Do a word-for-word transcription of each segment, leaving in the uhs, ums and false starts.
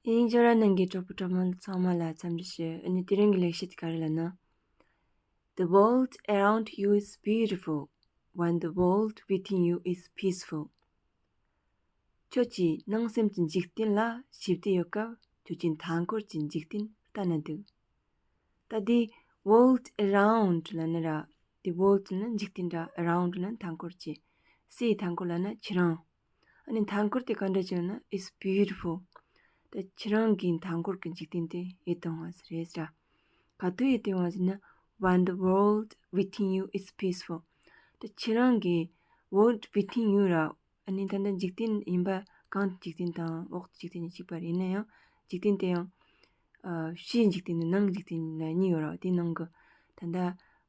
ཡིན་ཅོ་ར་ནང་གི་གྲོགས་པོ་གྲོགས་མོ་ཚང་མ་ལ་འཚམས་འདྲི་ཞུ། ཨ་ནི་དེ་རིང་གི་ལེགས་བཤད་དེ་ག་རེ་ལབ་ན། The world around you is beautiful when the world within you is peaceful. ཁྱོད་ཀྱི་ནང་སེམས་ཀྱི་འཇིག་རྟེན་ལ་ཞིབ་བལྟས་ཡོད་སྐབས་ཁྱོད་ཀྱི་མཐའ་འཁོར་གྱི་འཇིག་རྟེན་ལྟ་ན་སྡུག་ད་འདི་world around ལབ་ན་ར། འདི་world ལབ་ན་འཇིག་རྟེན་ར། around ལབ་ན་མཐའ་འཁོར་གྱི། སའི་མཐའ་འཁོར་ལབ་ན་ཁྱེད་རང་། ཨ་ནི་མཐའ་འཁོར་དེ་ག་འདྲ་ཅིག་ཡོད་ན། It's beautiful. ད་ཁྱེད་རང་གི་མཐའ་འཁོར་གྱི་འཇིག་རྟེན་དེ་ཡིད་དུ་འོང་བ་ཞིག་རེད་ཟེར། ག་དུས་ཡིད་དུ་འོང་བ་ཟེར་ན། When the world within you is peaceful. ད་ཁྱེད་རང་གི་world within you ར། ཨ་ནི་ད་ལྟ་འཇིག་རྟེན་ཡིན་པ་གང་འཇིག་རྟེན་དང་འོག་ཏུ་འཇིག་རྟེན་གཉིས་གཅིག་པ་རེད། ཡིན་ན་ཡང་འཇིག་རྟེན་དེ་ཡང་ཕྱིའི་འཇིག་རྟེན་དང་ནང་འཇིག་རྟེན་ལ་གཉིས་ཡོད་ར། དེ་ནང་གི་ད་ལྟ་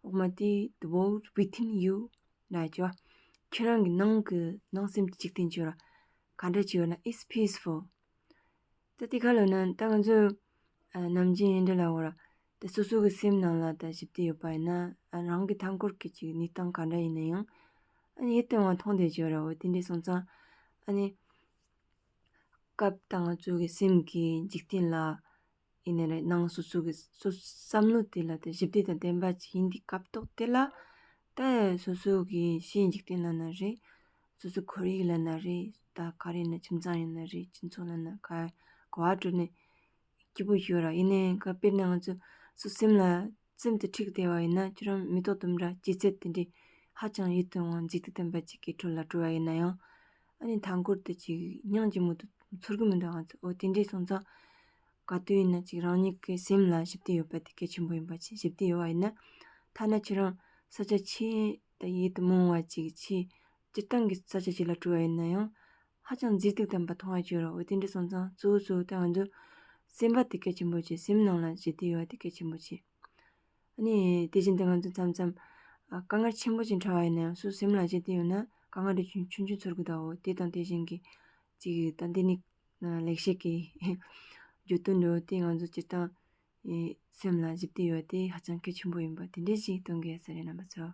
འོག་མ་དེ་the world within you ལབ་ཀྱི་ཡོད། ཁྱེད་རང་གི་ནང་གི་ནང་སེམས་ཀྱི་འཇིག་རྟེན་ཅིག་ཡོད་ར། ག་འདྲ་ཅིག་ཡོད་ན། It's peaceful. ད་དེ་ག་ལབ་ན་ད་ང་ཚོས་ནམ་རྒྱུན་ཡིན་འདྲ་ལབ་ཡོད་ར། ད་སོ་སོ་གི་སེམས་ནང་ལ་ད་ཞིབ་བལྟས་ཡོད་པ་ཡིན་ན། རང་གི་མཐའ་འཁོར་གྱི་ཅིག་གནས་སྟངས་ག་འདྲ་ཡིན་ན་ཡང་། ཨ་ནི་ཡིད་དུ་འོང་བ་མཐོང་བསྡད་ཀྱི་ཡོད་ར། འོ་དེ་འདྲ་སོང་ཙང་ཨ་ནི་སྐབས་ད་ང་ཚོ་གི་སེམས་ཀྱི་འཇིག་རྟེན་ལ་ཡིན་ནའི་རེད། ནང་སོ་སོ་གི་སོ་བསམ་བློ་དེ་ལ་ད་ཞིབ་བལྟས་དང་ལྡན་པ་ཅིག་ཡིན་དུས་སྐབས་ཐོག་དེ་ལ། ད་སོ་སོ་གི་ཕྱིའི་འཇིག་རྟེན་ལབ་ན་རེད། སོ་སོ་ཁོར་ཡུག་ལབ་ན་རེད། ད་ག་རེ་ཡིན་ན། ཁྱིམ་ཚང་ཡིན་ན་རེད། སྤྱི་ཚོགས་ལབ་ན། ག་ག་བ་འགྲོ་ནས་སྐྱིད་པོ་ཞིག་ཡོད་ར། ཡིན་ནའི་ག་དཔེར་ན་ང་ཚོ་སོ་སེམས་ལ་སེམས་དེ་འཁྲིག་བསྡད་པ་ཡིན་ན། ཁྱོད་རང་མི་ཐོག་དུམ་ར་ལྕེ་ཚད་དེ་འདྲའི་ཧ་ཅང་ཡིད་དུ་འོང་མཛེས་སྡུག་ལྡན་པ་ཅིག་གི་ཁྲོད་ལ་འགྲོ་བ་ཡིན་ན་ཡང་། ཨ་ནི་མཐའ་འཁོར་དེ་ཅིག་སྙིང་རྗེ་མོ་དུ་ཚོར་གི་མི་འདུག་ང་ཚོ། འོ་དེ་འདྲས་སོང་ཙང་ག་དུས་ཡིན་ན་ཅིག་རང་ཉིད་ཀྱི་སེམས་ལ་ཞིབ་བལྟས་ཡོད་པ་དེ་གལ་ཆེན་པོ་ཡིན་པ་ཅིག་ཞིབ་བལྟས་ཡོད་པ་ཡིན་ན། ཐ་ན་ཁྱེད་རང་ས་ཆ་ཆེ་ད་ཡིད་དུ་མི་འོང་བ་ཅིག་ཆེ་སྤྱིར་བཏང་གི་ས་ཆ་ཅིག་ལ་འགྲོ་བ་ཡིན་ན་ཡང་། ཧ་ཅང་མཛེས་སྡུག་ལྡན་པ་མཐོང་བ་ཅིག་ཡོད་ར། འོ་དེ་འདྲ་སོང་ཙང་གཙོ་བོ་གཙོ་བོ་ད་ང་ཚོ་སེམས་པ་དེ་གལ་ཆེན་པོ་ཆེ། སེམས་ནང་ལ་ཞིབ་བལྟས་ཡོད་པ་དེ་གལ་ཆེན་པོ་ཆེ། ཨ་ནི་དེ་བཞིན་དུ་ང་ཚོ་མཚམས་མཚམས་ཨ་དཀའ་ངལ་ཆེན་པོ་ཅིག་འཕྲད་པ་ཡིན་ན་ཡང་། སོ་སེམས་ལ་ཞིབ་བལྟས་ཡོད་ན་དཀའ་ངལ་དེ་ཆུང་ཆུང་ཆུང་ཚོར་གི་འདུག་འོ་དེ་དང་དེ་བཞིན་གྱི་ཅིག་ད་འདི་ནི་ལེགས་བཤད་ཀྱི་བརྗོད་དོན་འདྲ་བོ་དེ་ང་ཚོ་སྤྱིར་བཏང་སེམས་ལ་ཞིབ་བལྟས་ཡོད་པ་དེ་ཧ་ཅང་གལ་ཆེན་པོ་ཡིན་པ་དེ་འདྲ་ཞིག་སྟོན་གི་ཡོད་ས་རེད། རྣམ་པ་ཚོ།